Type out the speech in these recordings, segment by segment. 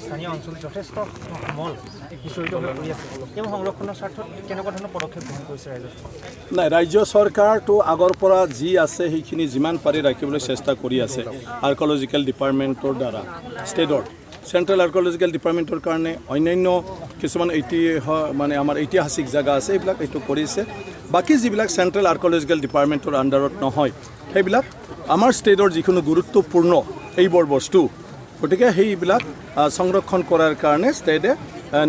স্থানীয় অঞ্চল যথেষ্ট সমল সিঁচৰিত হৈ পৰি আছে। এই সংৰক্ষণৰ স্বাৰ্থত কেনেকুৱা ধৰণৰ পদক্ষেপ গ্ৰহণ কৰিছে ৰাজ্য চৰকাৰে? নাই, ৰাজ্য চৰকাৰটো আগৰ পৰা যি আছে সেইখিনি যিমান পাৰি ৰাখিবলৈ চেষ্টা কৰি আছে আৰ্কলজিকেল ডিপাৰ্টমেণ্টৰ দ্বাৰা। ষ্টেটৰ চেণ্ট্ৰেল আৰ্কলজিকেল ডিপাৰ্টমেণ্টৰ কাৰণে অন্যান্য কিছুমান ঐতিহ্য, মানে আমাৰ ঐতিহাসিক জেগা আছে, এইবিলাক এইটো কৰিছে। বাকী যিবিলাক চেণ্ট্ৰেল আৰ্কলজিকেল ডিপাৰ্টমেণ্টৰ আণ্ডাৰত নহয়, সেইবিলাক আমাৰ ষ্টেটৰ যিকোনো গুৰুত্বপূৰ্ণ এইবোৰ বস্তু, গতিকে সেইবিলাক সংৰক্ষণ কৰাৰ কাৰণে ষ্টেটে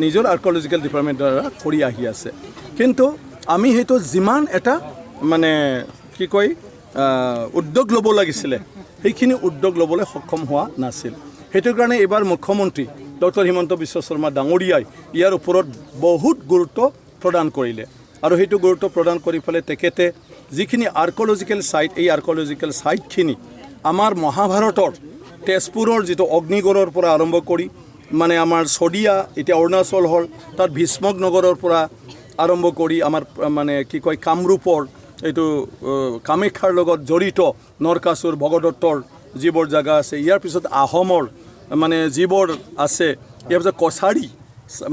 নিজৰ আৰ্কলজিকেল ডিপাৰ্টমেণ্টৰ দ্বাৰা কৰি আহি আছে। কিন্তু আমি সেইটো যিমান এটা মানে কি কয় উদ্যোগ ল'ব লাগিছিলে, সেইখিনি উদ্যোগ ল'বলৈ সক্ষম হোৱা নাছিল। সেইটো কাৰণে এইবাৰ মুখ্যমন্ত্ৰী ডক্টৰ হিমন্ত বিশ্ব শৰ্মা ডাঙৰীয়াই ইয়াৰ ওপৰত বহুত গুৰুত্ব প্ৰদান কৰিলে আৰু সেইটো গুৰুত্ব প্ৰদান কৰি পেলাই তেখেতে যিখিনি আৰ্কলজিকেল ছাইট, এই আৰ্কলজিকেল ছাইটখিনি আমাৰ মহাভাৰতৰ তেজপুৰৰ যিটো অগ্নিগড়ৰ পৰা আৰম্ভ কৰি মানে আমাৰ শদিয়া, এতিয়া অৰুণাচল হ'ল, তাত ভীষ্মক নগৰৰ পৰা আৰম্ভ কৰি আমাৰ মানে কি কয় কামৰূপৰ এইটো কামাখ্যাৰ লগত জড়িত নৰকাসুৰ, ভগদত্তৰ যিবোৰ জেগা আছে, ইয়াৰ পিছত আহোমৰ মানে যিবোৰ আছে, ইয়াৰ পিছত কছাৰী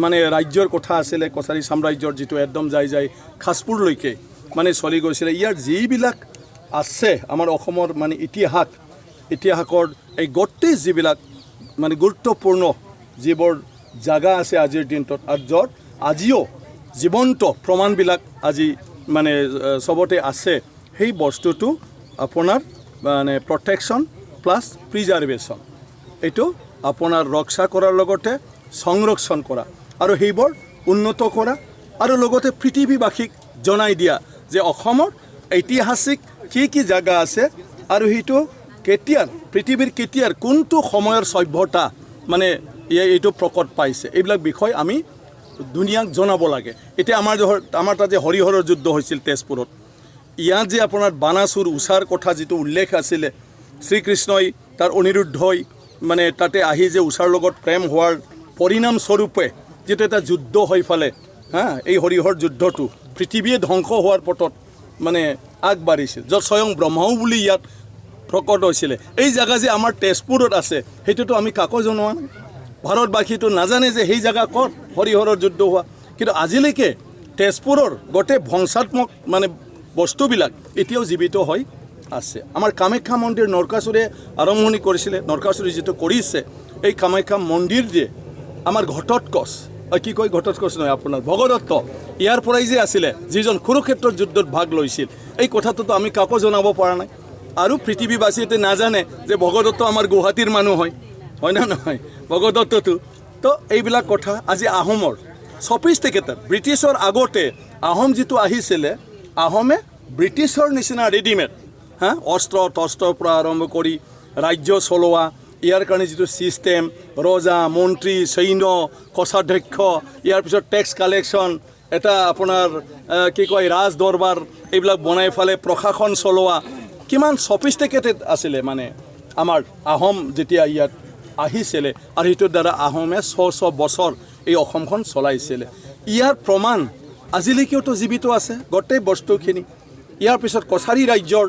মানে ৰাজ্যৰ কথা আছিলে, কছাৰী সাম্ৰাজ্যৰ যিটো একদম যাই যাই খাজপুৰলৈকে মানে চলি গৈছিলে, ইয়াৰ যিবিলাক আছে আমাৰ অসমৰ মানে ইতিহাসৰ এই গোটেই যিবিলাক মানে গুৰুত্বপূৰ্ণ যিবোৰ জাগা আছে আজিৰ দিনটোত আৰু য'ত আজিও জীৱন্ত প্ৰমাণবিলাক আজি মানে চবতে আছে, সেই বস্তুটো আপোনাৰ মানে প্ৰটেকশ্যন প্লাছ প্ৰিজাৰ্ভেশ্যন, এইটো আপোনাৰ ৰক্ষা কৰাৰ লগতে সংৰক্ষণ কৰা আৰু সেইবোৰ উন্নত কৰা আৰু লগতে পৃথিৱীবাসীক জনাই দিয়া যে অসমৰ ঐতিহাসিক কি কি জাগা আছে আৰু সেইটো কেতিয়াৰ, পৃথিৱীৰ কেতিয়াৰ, কোনটো সময়ৰ সভ্যতা মানে এইটো প্ৰকট পাইছে, এইবিলাক বিষয় আমি দুনিয়াক জনাব লাগে। এতিয়া আমাৰ আমাৰ তাত যে হৰিহৰৰ যুদ্ধ হৈছিল তেজপুৰত, ইয়াত যে আপোনাৰ বানাচুৰ উষাৰ কথা যিটো উল্লেখ আছিলে, শ্ৰীকৃষ্ণই তাৰ অনিৰুদ্ধই মানে তাতে আহি যে উষাৰ লগত প্ৰেম হোৱাৰ পৰিণামস্বৰূপে যিটো এটা যুদ্ধ হৈ ফালে হা, এই হৰিহৰ যুদ্ধটো পৃথিৱীয়ে ধ্বংস হোৱাৰ পথত মানে আগবাঢ়িছিল, য'ত স্বয়ং ব্ৰহ্মাও বুলি ইয়াত প্ৰকট হৈছিলে, এই জেগা যে আমাৰ তেজপুৰত আছে, সেইটোতো আমি কাকো জনোৱা নাই। ভাৰতবাসীটো নাজানে যে সেই জেগা ক'ত হৰিহৰৰ যুদ্ধ হোৱা। কিন্তু আজিলৈকে তেজপুৰৰ গোটেই ধ্বংসাত্মক মানে বস্তুবিলাক এতিয়াও জীৱিত হৈ আছে। আমাৰ কামাখ্যা মন্দিৰ নৰকাসুৰে আৰম্ভণি কৰিছিলে, নৰকাসুৰে যিটো কৰিছে, এই কামাখ্যা মন্দিৰ যে আমাৰ ঘটোৎকচ, কি কয়, ঘটোৎকচ নহয়, আপোনাৰ ভগদত্ত ইয়াৰ পৰাই যে আছিলে, যিজন কুৰুক্ষেত্ৰৰ যুদ্ধত ভাগ লৈছিল, এই কথাটোতো আমি কাকো জনাব পৰা নাই। আৰু পৃথিৱীবাসী এতিয়া নাজানে যে ভগদত্ত আমাৰ গুৱাহাটীৰ মানুহ হয়, হয় নে নহয় ভগদত্তটো? তো এইবিলাক কথা আজি আহোমৰ ছফিষ্টিকেটেড, ব্ৰিটিছৰ আগতে আহোম যিটো আহিছিলে, আহোমে ব্ৰিটিছৰ নিচিনা ৰেডিমেড হা অস্ত্ৰ তস্ত্ৰৰ পৰা আৰম্ভ কৰি ৰাজ্য চলোৱা, ইয়াৰ কাৰণে যিটো ছিষ্টেম, ৰজা, মন্ত্ৰী, সৈন্য, কোষাধ্যক্ষ, ইয়াৰ পিছত টেক্স কালেকশ্যন, এটা আপোনাৰ কি কয় ৰাজ দৰবাৰ, এইবিলাক বনাই ফালে প্ৰশাসন চলোৱা কিমান ছফিষ্টিকেটেড আছিলে মানে আমাৰ আহোম যেতিয়া ইয়াত আহিছিলে আৰু সেইটোৰ দ্বাৰা আহোমে 600 বছৰ এই অসমখন চলাইছিলে। ইয়াৰ প্ৰমাণ আজিলৈকেওতো জীৱিত আছে গোটেই বস্তুখিনি। ইয়াৰ পিছত কছাৰী ৰাজ্যৰ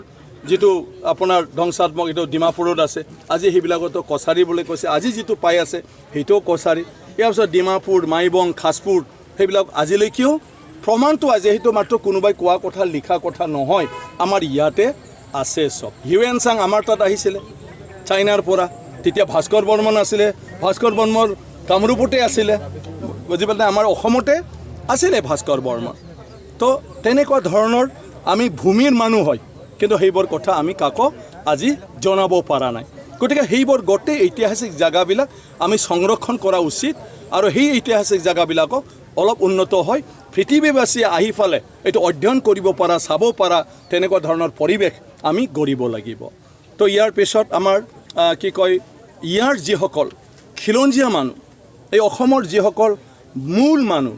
যিটো আপোনাৰ ধ্বংসাত্মক এইটো ডিমাপুৰত আছে, আজি সেইবিলাকতো কছাৰী বুলি কৈছে, আজি যিটো পাই আছে সেইটোও কছাৰী। ইয়াৰ পিছত ডিমাপুৰ, মাইবং, খাজপুৰ, সেইবিলাক আজিলৈকেও প্ৰমাণটো আজি সেইটো মাত্ৰ কোনোবাই কোৱা কথা, লিখা কথা নহয়, আমাৰ ইয়াতে আছে চব। হিউৱেন চাং আমাৰ তাত আহিছিলে চাইনাৰ পৰা, তেতিয়া ভাস্কৰ বৰ্মন আছিলে, ভাস্কৰ বৰ্মন কামৰূপতে আছিলে, বুজি পালে, আমাৰ অসমতে আছিলে ভাস্কৰ বৰ্মন। তো তেনেকুৱা ধৰণৰ আমি ভূমিৰ মানুহ হয়, কিন্তু সেইবোৰ কথা আমি কাকো আজি জনাব পৰা নাই। গতিকে সেইবোৰ গোটেই ঐতিহাসিক জেগাবিলাক আমি সংৰক্ষণ কৰা উচিত আৰু সেই ঐতিহাসিক জেগাবিলাকক অলপ উন্নত হয় পৃথিৱীবাসীয়ে আহি ফালে এইটো অধ্যয়ন কৰিব পৰা, চাব পৰা তেনেকুৱা ধৰণৰ পৰিৱেশ আমি গঢ়িব লাগিব। তো ইয়াৰ পিছত আমাৰ কি কয় ইয়াৰ যিসকল খিলঞ্জীয়া মানুহ, এই অসমৰ যিসকল মূল মানুহ,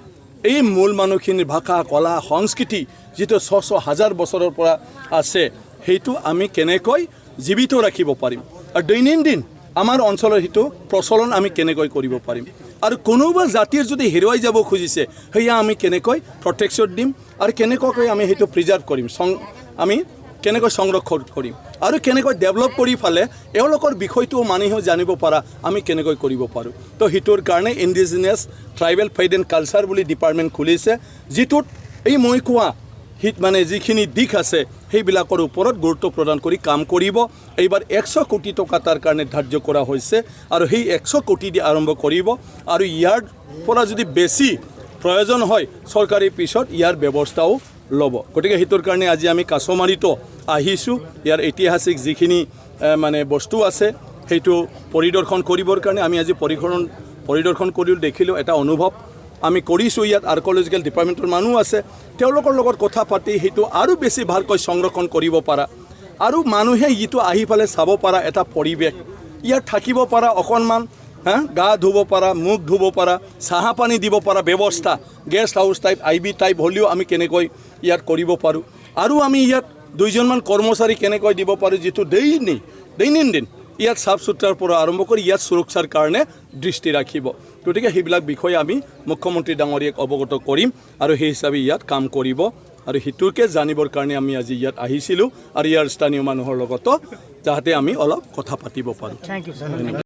এই মূল মানুহখিনিৰ ভাষা, কলা, সংস্কৃতি যিটো 600 হাজাৰ বছৰৰ পৰা আছে, সেইটো আমি কেনেকৈ জীৱিত ৰাখিব পাৰিম আৰু দৈনন্দিন আমাৰ অঞ্চলৰ সেইটো প্ৰচলন আমি কেনেকৈ কৰিব পাৰিম আৰু কোনোবা জাতিৰ যদি হেৰুৱাই যাব খুজিছে, সেয়া আমি কেনেকৈ প্ৰটেকশ্যন দিম আৰু কেনেকুৱাকৈ আমি সেইটো প্ৰিজাৰ্ভ কৰিম, আমি কেনেকৈ সংৰক্ষণ কৰিম আৰু কেনেকৈ ডেভেলপ কৰি ফালে এওঁলোকৰ বিষয়টোও মানুহেও জানিব পৰা আমি কেনেকৈ কৰিব পাৰোঁ। তো সেইটোৰ কাৰণে Indigenous Tribal Faith and Culture বুলি ডিপাৰ্টমেণ্ট খুলিছে, যিটোত এই মই কোৱা হিত মানে যিখিনি দিশ আছে, সেইবিলাকৰ ওপৰত গুৰুত্ব প্ৰদান কৰি কাম কৰিব। এইবাৰ 100 কোটি টকা তাৰ কাৰণে ধাৰ্য কৰা হৈছে আৰু সেই 100 কোটি দি আৰম্ভ কৰিব আৰু ইয়াৰ পৰা যদি বেছি প্ৰয়োজন হয়, চৰকাৰে পিছত ইয়াৰ ব্যৱস্থাও ল'ব। গতিকে সেইটোৰ কাৰণে আজি আমি কাছমাৰীতো আহিছোঁ। ইয়াৰ ঐতিহাসিক যিখিনি মানে বস্তু আছে, সেইটো পৰিদৰ্শন কৰিবৰ কাৰণে আমি আজি পৰিদৰ্শন কৰিলোঁ, দেখিলোঁ, এটা অনুভৱ আমি কৰিছোঁ। ইয়াত আৰ্কলজিকেল ডিপাৰ্টমেণ্টৰ মানুহ আছে, তেওঁলোকৰ লগত কথা পাতি সেইটো আৰু বেছি ভালকৈ সংৰক্ষণ কৰিব পৰা আৰু মানুহে ইটো আহি পেলাই চাব পৰা এটা পৰিৱেশ, ইয়াত থাকিব পৰা, অকণমান হা গা ধুব পৰা, মুখ ধুব পৰা, চাহ পানী দিব পৰা ব্যৱস্থা, guest house type, IB type হ'লেও আমি কেনেকৈ ইয়াত কৰিব পাৰোঁ আৰু আমি ইয়াত দুইজনমান কৰ্মচাৰী কেনেকৈ দিব পাৰোঁ, যিটো দৈনিক দৈনন্দিন ইয়াত চাফ চুতৰাৰ পৰা আৰম্ভ কৰি ইয়াত সুৰক্ষাৰ কাৰণে দৃষ্টি ৰাখিব। গতিকে সেইবিলাক বিষয়ে আমি মুখ্যমন্ত্ৰী ডাঙৰীয়াক অৱগত কৰিম আৰু সেই হিচাপে ইয়াত কাম কৰিব আৰু সেইটোকে জানিবৰ কাৰণে আমি আজি ইয়াত আহিছিলোঁ আৰু ইয়াৰ স্থানীয় মানুহৰ লগতো যাতে আমি অলপ কথা পাতিব পাৰোঁ। Thank you, sir.